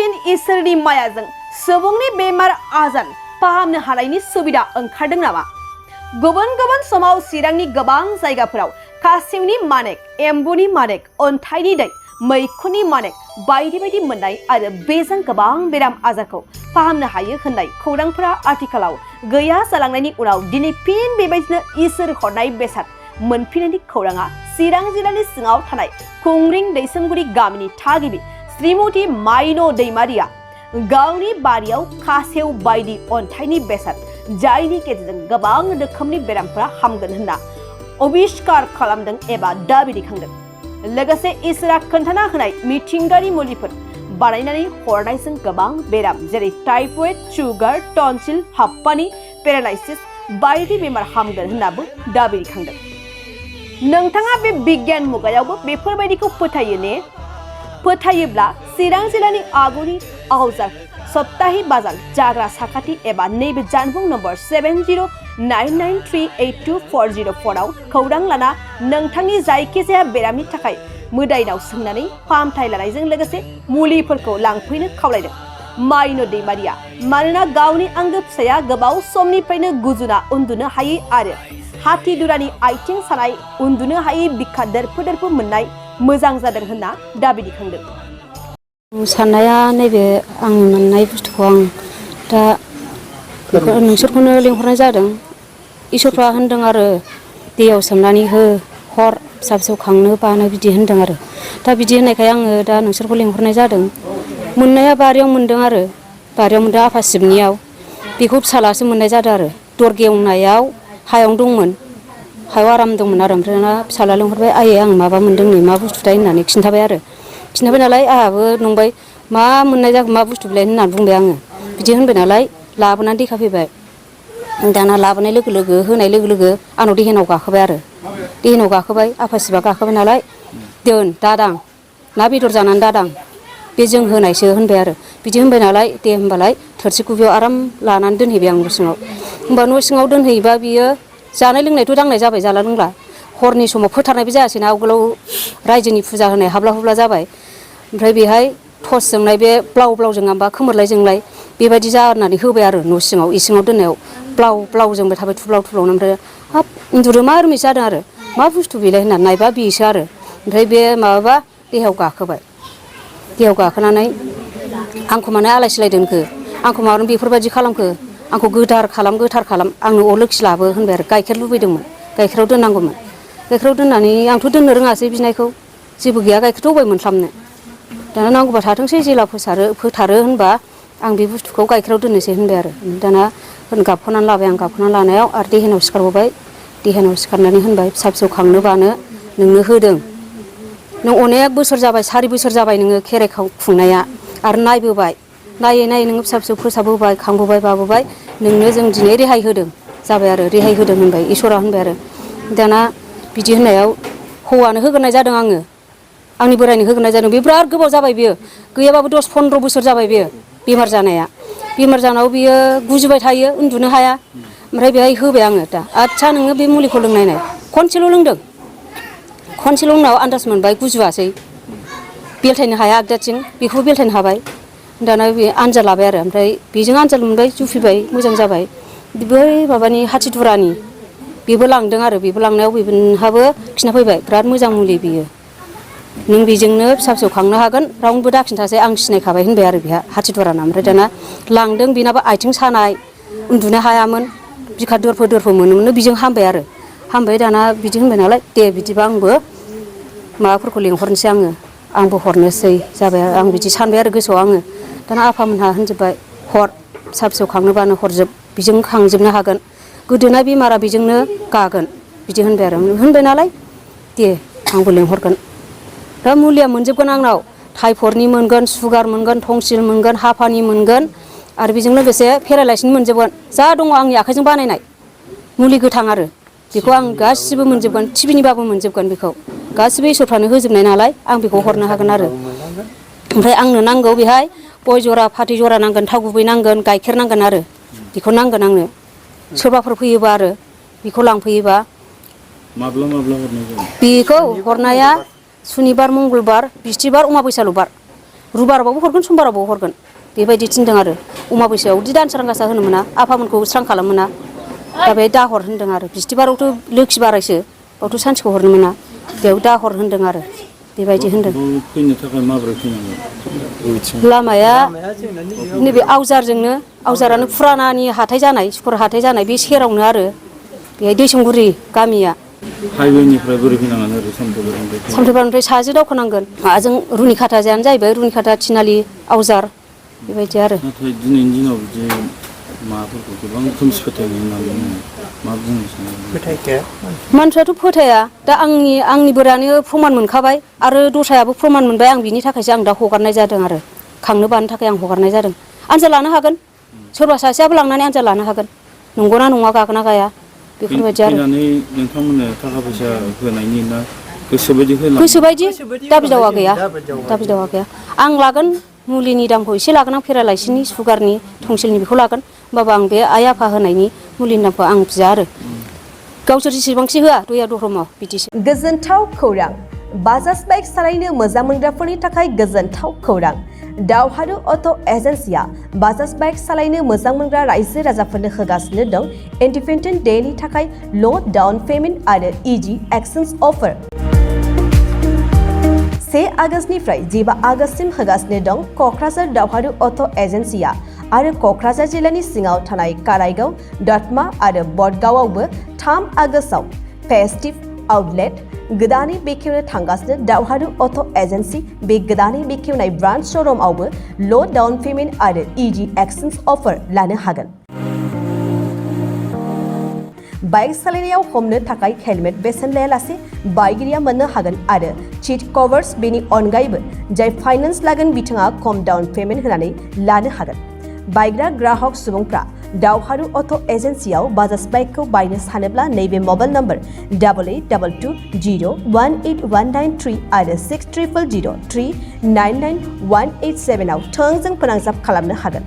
फिन इसोरनि मायाजों सुबुंनि बेमार आजार फाहामनो हानायनि सुबिदा ओंखारदों नामा? गुबुन गुबुन समाव चिरांनि गोबां जायगाफोराव खासेवनि मानेक, एम्बुनि मानेक, अन्थाइनि दै, मैखुननि मानेक बायदि बायदि मोननाय आरो बेजों गोबां बेराम आजारखौ फाहामनो हायो होननाय खौरांफोरा आथिखालाव गैया जालांनायनि उनाव दिनै फिन बेबायदिनो इसोर हरनाय बेसाद मोनफिननायनि खौराङा चिरां जिल्लानि सिङाव थानाय खुंग्रिं दैसोमगुरि गामिनि थागिबि श्रीमती माइनो दैमारिया गावनि बारियाव खासेव बायदि अन्थाइनि बेसाद जायनि गेजेरजों गोबां रोखोमनि बेरामफोरा हामगोन होनना अबिष्कार खालामदों एबा दाबि दैखांदों। लोगोसे इसोरा खोन्थाना होनाय मिथिंगानि मुलिफोर बानायनानै हरनायजों गोबां बेराम जेरै टाइफयड, सुगार, टन्सिल, हापानि, पेरालाइसिस बायदि बेमार हामगोन होननाबो दाबि दैखांदों। नोंथाङा बे बिगियान मुगायावबो बेफोरबायदिखौ फोथायो ने? फोथायोब्ला चिरां जिल्लानि आगुनि आवजार सप्ताहि बाजार जाग्रा साखाथि एबा नैबे जानबुं नम्बर 7099382404 आव खौरां लाना नोंथांनि जायखिजाया बेरामनि थाखाय मोदायनाव सोंनानै फाहामथाय लानायजों लोगोसे मुलिफोरखौ लांफैनो खावलायदों माइनो दैमारिया। मानोना गावनि आंगो फिसाया गोबाव समनिफ्रायनो गुजुना उन्दुनो हायै आरो हाथिदुरानि आथिं सानाय, उन्दुनो हायै बिखा दोरफो दोरफो मोननाय मोजां जादों होनना दाबि दैखांदों। साननाया नैबे आं मोननाय बुस्थुखौ आं दा नोंसोरखौनो लिंहरनाय जादों। इसोरफ्रा होनदों आरो दैयाव सोमनानै हो, हर, फिसा फिसौ खांनो बानो बिदि होनदों आरो दा बिदि होननायखाय आङो दा नोंसोरखौ लिंहरनाय जादों। मोननाया बारियाव मोनदों आरो बारियाव मोनदों आफा शिबनियाव। बेखौ फिसालासो मोननाय जादों आरो दर गेवनायाव हायावनो दंमोन, हायाव आराम दंमोन आरो ओमफ्राय दाना फिसाला लिंहरबाय, आयै आं माबा मोनदों नै मा बुस्थुथाय होननानै खिन्थाबाय आरो खिन्थाबाय नालाय आंहाबो नंबाय मा मोननाय जाखो मा बुस्थु बिलाय होननानै बुंबाय आङो। बिदि होनबाय नालाय लाबोनानै देखायफैबाय। दाना लाबोनाय लोगो लोगो होनाय लोगो लोगो आंनाव देहेनाव गाखोबाय आरो देहेनाव गाखोबाय, आफा शिबा गाखोबाय नालाय दोन दादां, ना बेदर जानानै दादां, बे जों होनायसो होनबाय आरो बिदि होनबाय नालाय दे होमबालाय थोरसि गुबैयाव आराम लानानै दोनहैबाय आं न' सिङाव। होमबा न' सिङाव दोनहैबा बियो जानाय लोंनायथ' दांनाय जाबाय, जाला लोंला। हरनि समाव फोथारनायबो जायासैना, आवगोलाव रायजोनि फुजा होनाय हाबला हुबला जाबाय। ओमफ्राय बेहाय टर्स जोंनाय बे ब्लाव ब्लाव जोङाबा खोमोरलाय जोंलाय बेबायदि जानानै होबाय आरो न' सिङाव इसिङाव दोननायाव ब्लाव ब्लाव जोंबाय थाबाय थुब्लाव थुब्लावनो। ओमफ्राय हाब उन्दुनो मा रोमैसो जादों आरो मा बुस्थु बेलाय होननानै नायबा बेसो आरो ओमफ्राय बे माबाबा देहायाव गाखोबाय। देहायाव गाखोनानै आंखौ मानो आलाय सिलाय दोनखो, आंखौ मानो बेफोरबायदि खालामखो, आंखौ गोथार खालाम गोथार खालाम, आंनो अलोखि लाबो होनबाय आरो गाइखेर लुबैदोंमोन, गाइखेराव दोननांगौमोन। गाइखेराव दोननानै आंथ' दोननो रोङासै बिनायखौ, जेबो गैया गाइखेरथ' अबाय मोनस्लाबनो। दाना नांगौबा थाथोंसै जेला फोथारो होनबा आं बे बुस्थुखौ गाइखेराव दोननोसै होनबाय आरो दाना गाबख'नानै लाबाय आं। गाबख'नानै लानायाव आरो देहेनाव सिखारबावबाय, देहेनाव सिखारनानै होनबाय फिसा फिसौ खांनो बानो नोंनो होदों, नों अनेक बोसोर जाबाय, 4 बोसोर जाबाय नोङो खेराइ खुंनाया आरो नायबोबाय, नायै नायै नोङो फिसा फिसौ फोसाबबोबाय, खांबोबाय बाबोबाय, नोंनो जों दिनै रेहाय होदों जाबाय आरो रेहाय होदों होनबाय इसोरा होनबाय आरो दाना बिदि होननायाव हौवानो होग्रोनाय जादों आङो, आंनि बोरायनो होग्रोनाय जादों। बे बिराद गोबाव जाबाय, बियो गैयाबाबो 10-15 बोसोर जाबाय बियो बेमार जानाया। बेमार जानायाव बियो गुजुबाय थायो, उन्दुनो हाया। ओमफ्राय बेहाय होबाय आङो दा आदसा नोङो बे मुलिखौ लोंनायनाय, खनसेल' लोंदों, खनसेल' उनाव आन्दाज मोनबाय गुजुवासै, बेलथायनो हाया आगदाथिं, बेखौबो बेलथायनो हाबाय। दाना बे आनजाद लाबाय आरो ओमफ्राय बेजों आनजाद मोनबाय, जुफिबाय, मोजां जाबाय। बै माबानि हाथिदुरानि बेबो लांदों आरो बेबो लांनायाव बेहाबो खिन्था फैबाय बिराद मोजां मुलि बियो, नों बेजोंनो फिसा फिसौ खांनो हागोन, रावनोबो दाखिन्थासै, आं सिनायखाबाय होनबाय आरो बेहा हाथिदुराना। ओमफ्राय दाना लांदों, बेनाबो आथिं सानाय, उन्दुनो हायामोन, बिखा दोरफो दोरफो मोनोमोननो, बेजों हामबाय आरो हामबाय। दाना बिदि होनबाय नालाय दे बिदिबा आंबो माबाफोरखौ लिंहरनोसै, आंबो हरनोसै जाबाय। आं बिदि सानबाय आरो गोसोआव आङो। दाना आफामोनहा होनजोब्बाय हर, फिसा फिसौ खांनोबानो हरजोब, बेजों खांजोबनो हागोन, गोदोना बेमारा बेजोंनो गागोन बिदि होनबाय आरो होनबाय नालाय दे आंबो लिंहरगोन। दा मुलिया मोनजोबगोन आंनाव, टाइफयडनि मोनगोन, सुगार मोनगोन, टंसिल मोनगोन, हापानि मोनगोन आरो बेजों लोगोसे पेरालाइसिसनि मोनजोबगोन। जा दङ आंनि आखाइजों बानायनाय मुलि गोथां आरो बेखौ आं गासिबो मोनजोबगोन, टिभिनिबाबो मोनजोबगोन, बेखौ गासिबो इसोरफ्रानो होजोबनाय नालाय आं बेखौ हरनो हागोन आरो। ओमफ्राय आंनो नांगौ बेहाय गय जरा, फाथै जरा नांगोन, थाव गुबै नांगोन, गाइखेर नांगोन आरो बेखौ नांगोन आंनो। सोरबाफोर फैयोबा आरो बेखौ लांफैयोबा माब्ला हरनाय जागोन? बेखौ हरनाया सुनिबार, मंगलबार, बिस्थिबार, अमाबैसा, लबार रुबारावबो हरगोन समबारावबो हरगोन बेबायदि थिनदों आरो अमाबैसायाव दि दानस्रां गासा होनो मोना आफामोनखौ स्रां खालाम मोना दा बे दाहर होनदों आरो बिस्थिबारावथ' लोखि बारायसो बावथ' सानसेखौ हरनो मोना बेयाव दाहर होनदों आरो बेबायदि होनदों फैनो थाखाय माबोरै फैनांगौ लामाया नैबे आवजारानो फुरानानि हाथाय जानाय सुकर हाथाय जानाय बे सेरावनो आरो बेहाय दैसंगुरि गामिया हाइवेनिफ्राय बोरै फैनांगोन ओरै सामथाइबारिनिफ्राय साहाजों दावखोनांगोन माबाजों रुनिखाथाजायानो जाहैबाय रुनिखाथा थिनालि आवजार बेबायदि आरो नाथाय दिनैनि दिनाव बिदि माबाफोरखौ गोबां खोमसि फोथायनाय होननानै मा बुंनो सानो मानसियाथ' फोथाया दा आंनि बोरायानो प्रमान मोनखाबाय आरो दस्रायाबो प्रमान मोनबाय आं बिनि थाखायसो आं दा हगारनाय जादों आरो खांनो बानो थाखाय आं हगारनाय जादों आनजाद लानो हागोन सोरबा सासेयाबो लांनानै आनजाद लानो हागोन नंगौना नङा गागोना गाया बेफोरबायदि आरो फैनानै नोंथांमोननो थाखा फैसा होनायनि ना गोसोबायदि गोसोबायदि दाबिदावा गैया आं लागोन मुलिनि दामखौ एसे लागोन आं पेरालाइसिसनि सुगारनि टंसिलनि बेखौ लागोन होमबाबो आं बे आइ आफा होनायनि मुलिनि दामखौ आं बिया आरो गावसोर जेसेबांसि होआ दया दरमाव बिदिसो गोजोनथाव खौरां बाजाज बाइक सालायनो मोजां मोनग्राफोरनि थाखाय गोजोनथाव खौरां दावहारु अट' एजेन्सिया बाजाज बाइक सालायनो मोजां मोनग्रा रायजो राजाफोरनो होगासिनो दं इन्डिपेन्डेन्ट डेनि थाखाय ल' डाउन पेमेन्ट आरो इजि एक्सचेन्ज अफार 1 आगष्टनिफ्राय 15 आगष्टसिम होगासिनो दं क'क्राझार दावहारु अट' एजेन्सिया आरो क'क्राझार जिल्लानि सिङाव थानाय काराइगाव दतमा आरो बडगावआवबो 3 आगष्टआव फेस्टिभ आउटलेट गोदानै बेखेवनो थांगासिनो दावहारु अट' एजेन्सि बे गोदानै बेखेवनाय ब्रान्च श'रुमआवबो ल' डाउन पेमेन्ट आरो इजि एक्सचेन्ज अफार लानो हागोन बाइक सालायनायाव हमनो थाखाय हेलमेट बेसेन लायालासे बाइगिरिया मोननो हागोन आरो सीट कभार्स बेनि अनगायैबो जाय फाइनेन्स लागोन बिथाङा खम डाउन पेमेन्ट होनानै लानो हागोन बायग्रा ग्राहक सुबुंफ्रा दावहारु अट' एजेन्सियाव बाजाज बाइकखौ बायनो सानोब्ला नैबे मबाइल नम्बर 8822018193 आरो 600003991187 आव थोंजों फोनांजाब खालामनो हागोन